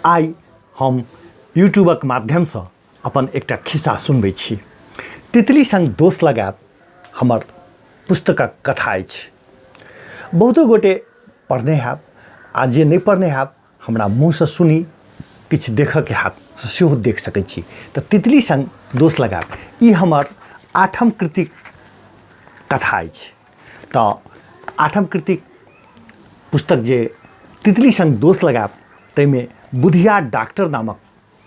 आइ हम यूट्यूबक माध्यमसँ अपन एकटा खिस्सा सुनबै छी। तितली सङ्ग दोष लगायब हमर पुस्तकक कथा अछि। बहुतो गोटे पढ़ने हैब आ जे नहि पढ़ने हैब हमरा मुँहसँ सुनी किछु देखऽके हैत सेहो देख सकै छी। तऽ तितली सङ्ग दोष लगायब ई हमर आठम कृतिक कथा अछि। तऽ आठम कृतिक पुस्तक जे तितली सङ्ग दोष लगायब ताहिमे बुधिया डॉक्टर नामक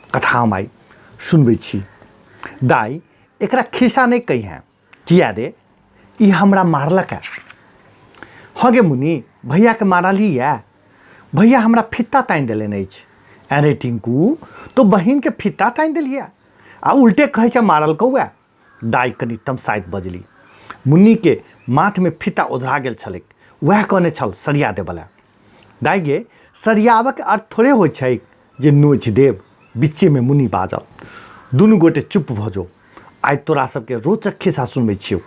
कथा हम आइ सुनबै छी। दाइ एकरा खिस्सा नहि कहिहेँ, किया रे, ई हमरा मारलक है। हँ गे मुनि, भैयाके मारलही यऽ? भैया हमरा फित्ता तानि देलनि अछि। अरे टिंकू, तो बहिनके फित्ता तानि देलियै आ उल्टे कहै छै मारलकौ ए। दाइ कनि तमसाइत बजली। मुन्नीके माथमे फित्ता ओझरा गेल छलैक, वएह कहने छल सरिया देबऽ लए। दाइ गे, सरियाबऽके अर्थ थोड़े होइ छैक जे नोचि देब, बिच्चेमे मुन्नी बाजल। दुनू गोटे चुप भऽ जो, आइ तोरा सबके रोचक खिस्सा सुनबै छियौ।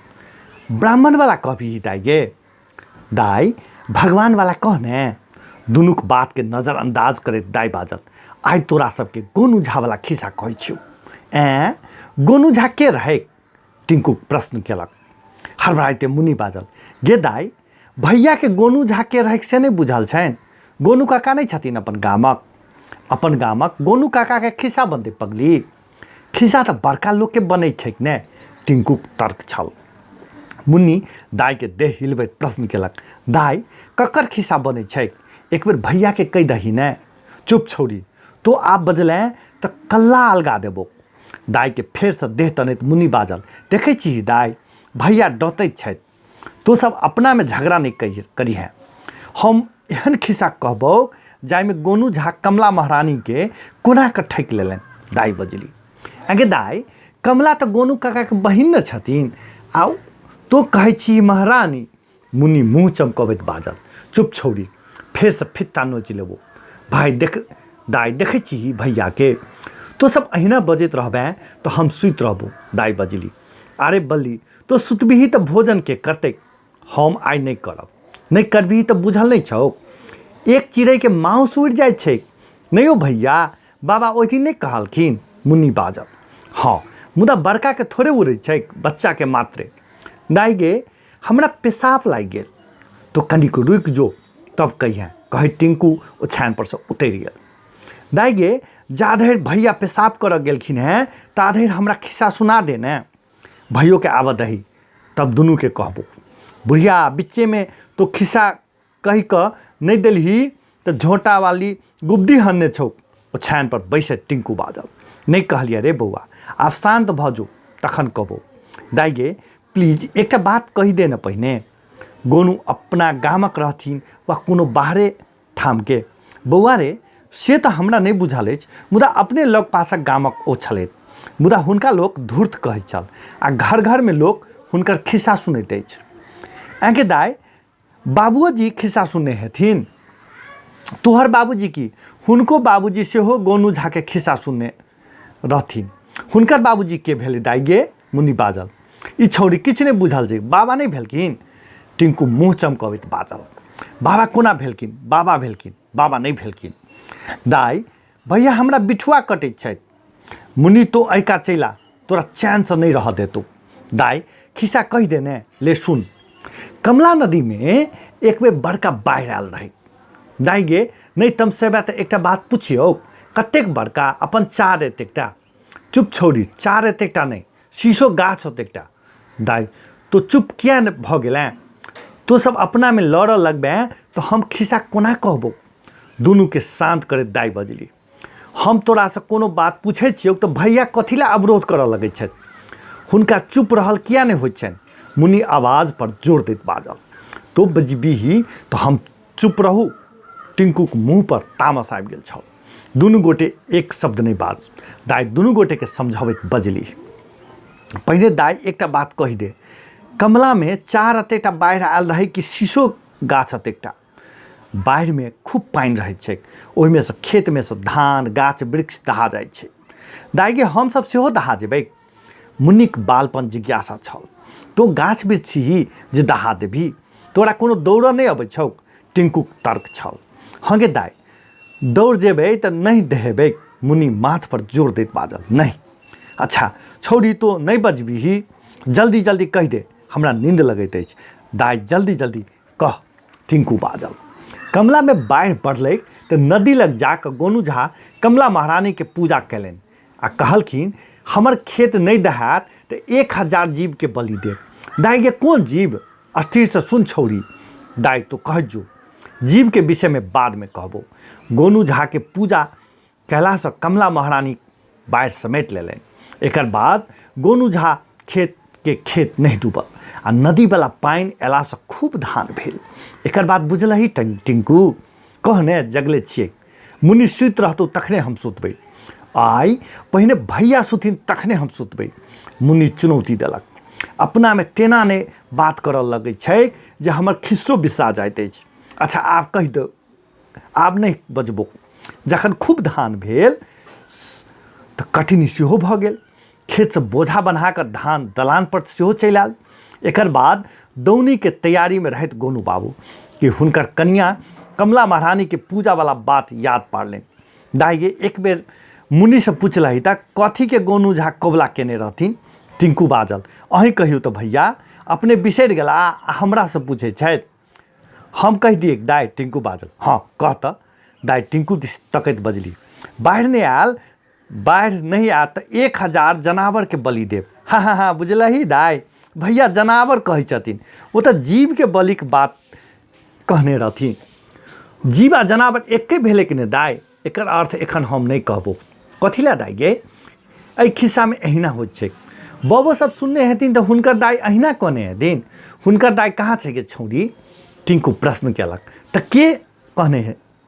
ब्राह्मणवला कहबिही दाइ गे? दाइ, भगवानवला कह ने। दुनूक बातके नजरअंदाज करैत दाइ बाजल, आइ तोरा सबके गोनू झावला खिस्सा कहै छियौ। ऐं, गोनू झा के रहै? टिंकू प्रश्न केलक। हड़बड़ाइते मुन्नी बाजल, गे दाइ, भैयाके गोनू झा के रहै से नहि बुझल छनि? गोनू काका नहि छथिन अपन गामक? अपन गामक गोनू काकाके खिस्सा बनतै पगली? खिस्सा तऽ बड़का लोकके बनै छैक ने, टिंकूक तर्क छल। मुन्नी दाइके देह हिलबैत प्रश्न केलक, दाइ ककर खिस्सा बनै छैक? एक बेर भैयाके कहि दही ने। चुप छौड़ी, तो आब बजलें तऽ कल्ला अलगा देबो। दाइके फेरसँ देह तनैत मुन्नी बाजल, देखै छी दाइ, भैया डँटैत छथि, तो सब अपनामे झगड़ा नहि करिहेँ। हम एहन खिस्सा कहबौ जाहिमे गोनू झा कमला महारानीके कोना कऽ ठकि लेलनि। दाइ बजली, आगे दाइ, कमला तऽ गोनू काकाके बहिन ने छथिन आ तो कहै छी महारानी। मुन्नी मुँह चमकबैत बाजल, चुप छौड़ी, फेरसँ फित्ता नोचि लेबो। भाइ देख, दाइ देखै छी भैयाके, तो सब अहिना बजैत रहबेँ तऽ हम सुति रहबो। दाइ बजली, अरे बल्ली, तो सुतबिही तऽ भोजन के करतै? हम आइ नहि करब। नहि करबिही तऽ बुझल नहि छौ, एक चिड़ैके माउस उड़ि जाइ छै। नहि यौ भैया, बाबा ओहि दिन नहि कहलखिन? मुन्नी बाजल, हँ, मुदा बड़काके थोड़े उड़ै छै, बच्चाके मात्रे। दाइ गे, हमरा पेशाब लागि गेल, तो कनिक रुकि जो तब कहिहेँ, कहैत टिंकू ओछानि परसँ उतरि गेल। दाइ गे, जाधरि भैया पेशाब करऽ गेलखिन हेँ ताधरि हमरा खिस्सा सुना दे ने। भैयोके आबऽ दही, तब दुनूके कहबो। बुढ़िया बिच्चेमे तो खिस्सा कहि कऽ नहि देलही तऽ झोँटावाली गुब्दी हनने छौ, ओछानि पर बैसैत टिंकू बाजल। नहि कहलियै रे बौआ, आब शान्त भऽ जो तखन कहबो। दाइ गे, प्लीज एकटा बात कहि दे ने पहिने। गोनू अपना गामक रहथिन वा कोनो बाहरे ठामके? बौआ रे, से तऽ हमरा नहि बुझल अछि, मुदा अपने लगपासक गामक ओ छलथि। मुदा हुनका लोक धूर्त कहैत छल आ घर घरमे लोक हुनकर खिस्सा सुनैत अछि। ऐं गे दाइ, बाबुओजी खिस्सा सुनने हेथिन? तोहर बाबूजी की, हुनको बाबूजी सेहो गोनू झाके खिस्सा सुनने रहथिन। हुनकर बाबूजी के भेलै दाइ गे? मुन्नी बाजल। ई छौड़ी किछु नहि बुझल छै, बाबा नहि भेलखिन? टिंकू मुँह चमकबैत बाजल। बाबा कोना भेलखिन? बाबा भेलखिन, बाबा नहि भेलखिन। दाइ, भैया हमरा बिठुआ कटैत छथि। मुन्नी तो अहिका चैला, तोरा चैनसँ नहि रहऽ देतौ। दाइ, खिस्सा कहि दे ने, ले सुन। कमला नदीमे एक बेर बड़का बाढ़ि आयल रहै। दाइ गे, नहि तमसेबे तऽ एकटा बात पुछियौ, कतेक बड़का? अपन चार एतेकटा? चुप छौड़ी, चार एतेकटा नहि, शीशो गाछ ओतेकटा। दाइ, तो चुप किया ने भऽ गेलें? तो सब अपनामे लड़ऽ लगबे तऽ हम खिस्सा कोना कहबौ? दुनूके शान्त करैत दाइ बजली, हम तोरासँ कोनो बात पूछै छियौ तऽ भैया कथी लए अवरोध करऽ लगै छथि? हुनका चुप रहल किया नहि होइत छनि? मुन्नी आवाज पर जोर दैत बाजल, तो बजबिही तऽ हम चुप रहू? टिंकूक मुँह पर तामस आबि गेल छल। दुनू गोटे एक शब्द नहि बाज। दाइ दुनू गोटेके समझबैत बजली, पहिने दाइ एकटा बात कहि दे, कमलामे चार एतेकटा बाढ़ि आयल रहै कि शीशो गाछ एतेकटा? बाढ़िमे खूब पानि रहैत छैक, ओहिमे सँ खेतमे सँ धान गाछ वृक्ष दहा जाइत छै। दाइ गे, हमसब सेहो दहा जेबै? मुन्नीक बालपन जिज्ञासा छल। तो गाछ वृक्ष छीही जे दहा देबही? तोरा कोनो दौड़ऽ नहि अबै छौक? टिंकूक तर्क छल। हँ गे दाइ, दौड़ जेबै तऽ नहि दहेबै। मुन्नी माथपर जोर दैत बाजल, नहि। अच्छा छौड़ी, तो नहि बजबिही, जल्दी जल्दी कहि दे, हमरा नींद लगैत अछि। दाइ जल्दी जल्दी कह, टिंकू बाजल। कमलामे बाढ़ि बढ़लैक तऽ नदी लग जा कऽ गोनू झा कमला महारानीके पूजा कयलनि आ कहलखिन, हमर खेत नहि दहायत तऽ 1000 जीवके बलि देब। दाइ गे, कोन जीव? स्थिरसँ सुन छौड़ी। दाइ तो कह जो, जीवके विषयमे बादमे कहबो। गोनू झाके पूजा कयलासँ कमला महारानी बाढ़ि समेट लेलनि। एकर बाद गोनू झा खेतके खेत नहि डूबल आ नदीवला पानि अयलासँ खूब धान भेल। एकर बाद बुझलही टिंकू? कहने जगले छियै। मुन्नी सुति रहतौ तखने हम सुतबै। आइ पहिने भैया सुथिन तखने हम सुतबै, मुन्नी चुनौती देलक। अपनामे तेना नहि बात करऽ लगै छै जे हमर खिस्सो बिसरा जाइत अछि। अच्छा आब कहि दे, आब नहि बजबो। जखन खूब धान भेल तऽ कटनी सेहो भऽ गेल। खेतसँ बोझा बन्हा कऽ धान दलानपर सेहो चलि आयल। एकर बाद दौनीके तैयारीमे रहथि गोनू बाबू कि हुनकर कनियाँ कमला महारानीके पूजावला बात याद पाड़लनि। दाइ गे, एक बेर मुन्नीसँ पुछलही तऽ कथीके गोनू झा कबुला केने रहथिन? टिंकू बाजल, अहीं कहियौ तऽ भैया, अपने बिसरि गेला आ हमरासँ पूछै छथि। हम कहि दिऐक दाइ? टिंकू बाजल। हँ कह तऽ दाइ, टिंकू दिस तकैत बजली। बाढ़ि नहि आयल, बाढ़ि नहि आयत तऽ 1000 जनावरके बलि देब। हँ हँ हँ, बुझलही दाइ, भैया जनावर कहै छथिन, ओ तऽ जीवके बलिक बात कहने रहथिन। जीव आ जनावर एके भेलै कि ने दाइ? एकर अर्थ एखन हम नहि कहबो। कथी लए दाइ गे? एहि खिस्सामे एहिना होइत छै। बबो सब सुनने हेथिन तऽ हुनकर दाइ अहिना कहने हेथिन। हुनकर दाइ कहाँ छै गे छौड़ी? टिंकू प्रश्न केलक। तऽ के कहने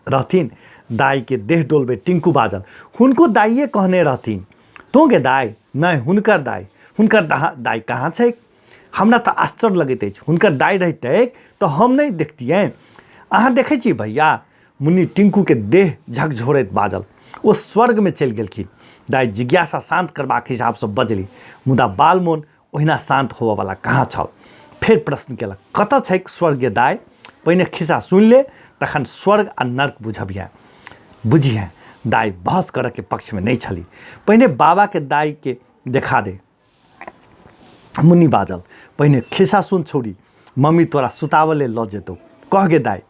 रहथिन? दाइके देह डोलबैत टिंकू बाजल, हुनको दाइए कहने रहथिन। तोँ गे दाइ? नहि, हुनकर दाइ। हुनकर दाइ कहाँ छैक? हमरा तऽ आश्चर्य लगैत अछि। हुनकर दाइ रहितैक तऽ हम नहि देखतियनि। अहाँ देखै छी भैया? मुन्नी टिंकूके देह झकझोरैत बाजल। ओ स्वर्गमे चलि गेलखिन। दाइ जिज्ञासा शान्त करबाक हिसाबसँ बजली, मुदा बाल मोन ओहिना शान्त होबऽवला कहाँ छल। फेर प्रश्न केलक, कतऽ छैक स्वर्गीय दाइ? पहिने खिस्सा सुनि ले, तखन स्वर्ग आ नर्क बुझबिहें। बुझिहें। दाइ बहस करऽके पक्षमे नहि छली। पहिने बाबाके दाइके देखा दे। मुन्नी बाजल, पहिने खिस्सा सुन छौड़ी, मम्मी तोरा सुताबऽ लेल लऽ जेतौ। कह गे दाइ,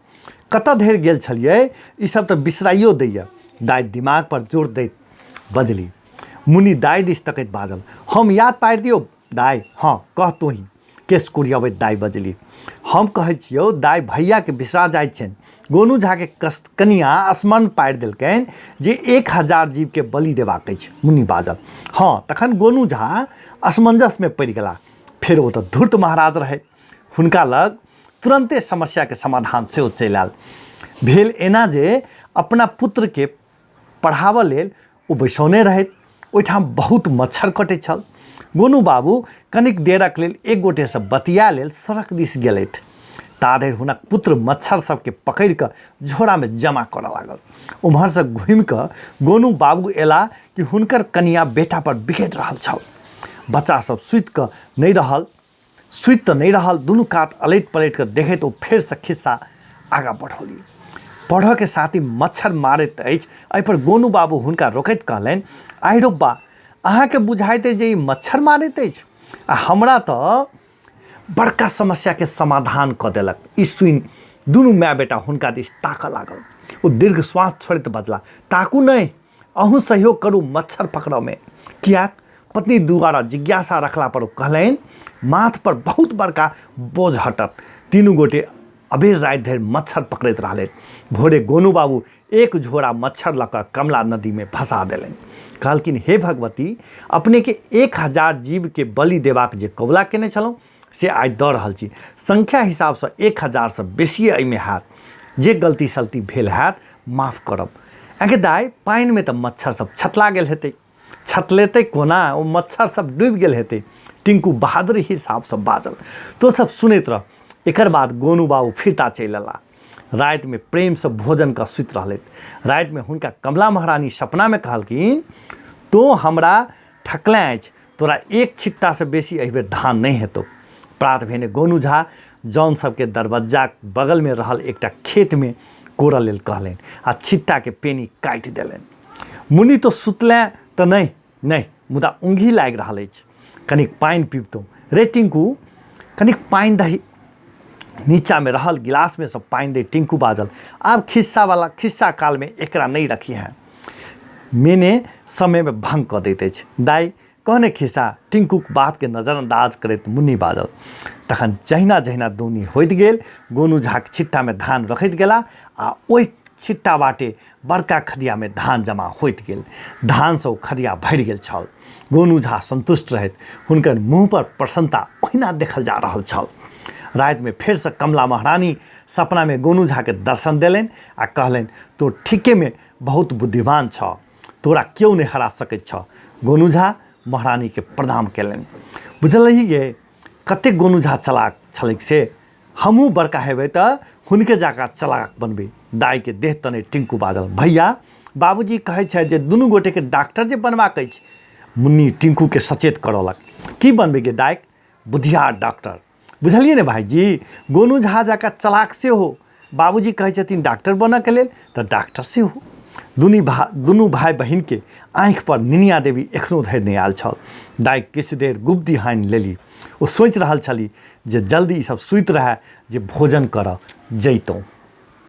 कतऽ धरि गेल छलियै? ई सब तऽ बिसराइयो दैए। दाइ दिमाग पर जोर दैत बजली। मुन्नी दाइ दिस तकैत बाजल, हम याद पारि दियौ दाइ? हँ कह तोही। केश कुरियबैत दाइ बजली, हम कहै छियौ दाइ, भैयाके बिसरा जाइत छनि। गोनू झाके कनियाँ स्मरण पारि देलकनि जे 1000 जीवके बलि देबाक अछि। मुन्नी बाजल, हँ तखन गोनू झा असमंजसमे पड़ि गेला। फेर ओ तऽ धूर्त महाराज रहथि, हुनका लग तुरन्ते समस्याके समाधान सेहो चलि आयल। भेल एना जे अपना पुत्रके पढ़ाबऽ लेल ओ बैसौने रहथि। ओहिठाम बहुत मच्छर कटैत छल। गोनू बाबू कनिक देरक लेल एक गोटेसँ बतिया लेल सड़क दिस गेलथि। ता धरि हुनक पुत्र मच्छर सबके पकड़ि कऽ झोरामे जमा करऽ लागल। ओम्हरसँ घुमि कऽ गोनू बाबू एला कि हुनकर कनियाँ बेटा पर बिगड़ि रहल छल। बच्चा सब सुति कऽ नहि रहल, सुति तऽ नहि रहल, दुनू कात अलटि पलटि कऽ देखैत ओ फेरसँ खिस्सा आगाँ बढ़ौली। पढ़ऽके साथ ही मच्छर मारैत अछि, एहिपर गोनू बाबू हुनका रोकैत कहलनि, आहि रौ बा, अहाँके बुझाइत अछि जे ई मच्छर मारैत अछि आ हमरा तऽ बड़का समस्याके समाधान कऽ देलक। ई सुनि दुनू माय बेटा हुनका दिस ताकऽ लागल। ओ दीर्घ श्वास छोड़ैत बजला, ताकू नहि, अहूँ सहयोग करू मच्छर पकड़ऽमे। किएक? पत्नी द्वारा जिज्ञासा रखला पर ओ कहलनि, माथ पर बहुत बड़का बोझ हटत। तीनू गोटे अबेर राति धरि मच्छर पकड़ैत रहलथि। भोरे गोनू बाबू एक झोरा मच्छर लऽ कऽ कमला नदीमे भसा देलनि। कहलखिन, हे भगवती, अपनेके 1000 जीवके बलि देबाक जे कबुला केने छलहुँ से आइ दऽ रहल छी। संख्या हिसाबसँ 1000सँ बेसिए एहिमे हैत। जे गलती सलती भेल हैत माफ करब। आगे दाइ, पानिमे तऽ मच्छर सब छतला गेल हेतै। छतलेतै कोना, ओ मच्छर सब डूबि गेल हेतै। टिंकू बहादुरी हिसाबसँ बाजल। तो सब सुनैत रह। एकर बाद गोनू बाबू फिरता चलि अयलाह। रातिमे प्रेमसँ भोजन कऽ सुति रहलथि। रातिमे हुनका कमला महारानी सपनामे कहलखिन, तोँ हमरा ठकलेँ अछि, तोरा एक छिट्टासँ बेसी एहिबेर धान नहि हेतौ। प्रात भेने गोनू झा जौन सबके दरबज्जाक बगलमे रहल एकटा खेतमे कोड़ऽ लेल कहलनि आ छिट्टाके पेनी काटि देलनि। मुन्नी तो सुतलेँ तऽ नहि, नहि, मुदा ऊँघी लागि रहल अछि। कनिक पानि पिबतहुँ। रे टिंकू, कनिक पानि दही। नीचामे रहल गिलासमे सँ पानि दै टिंकू बाजल, आब खिस्सावला खिस्सा कालमे एकरा नहि रखिहेँ। मेने समयमे भंग कऽ दैत अछि। दाइ, कहने खिस्सा, टिंकूक बातके नजरअंदाज करैत मुन्नी बाजल। तखन जहिना जहिना दौनी होइत गेल, गोनू झाक छिट्टामे धान रखैत गेला आ ओहि छिट्टा बाटे बड़का खदियामे धान जमा होइत गेल। धानसँ ओ खदिया भरि गेल छल। गोनू झा संतुष्ट रहथि। हुनकर मुँहपर प्रसन्नता ओहिना देखल जा रहल छल। रातिमे फेरसँ कमला महारानी सपनामे गोनू झाके दर्शन देलनि आ कहलनि, तोँ ठीकेमे बहुत बुद्धिमान छह। तोरा केओ नहि हरा सकैत छह। गोनू झा महारानीके प्रणाम कयलनि। बुझलही गे, कतेक गोनू झा चलाक छलैक से? हमहूँ बड़का हेबै तऽ हुनके जकाँ चलाक बनबै। दाइके देह तनैत टिंकू बाजल, भैया, बाबूजी कहै छथि जे दुनू गोटेके डाक्टर जे बनबाक अछि। मुन्नी टिंकूके सचेत करौलक, की बनबै गे दाइ? बुधियार डाक्टर। बुझलियै ने भाइजी, गोनू झा जकाँ चलाक सेहो। बाबूजी कहै छथिन डाक्टर बनऽके लेल तऽ डाक्टर सेहो। दुनू भाय बहिनके आँखिपर निनिया देवी एखनो धरि नहि आयल छल। दाइ किछु देर गुप्ती हानि लेली। ओ सोचि रहल छली जे जल्दी ई सब सुति रहए जे भोजन करऽ जैतहुँ।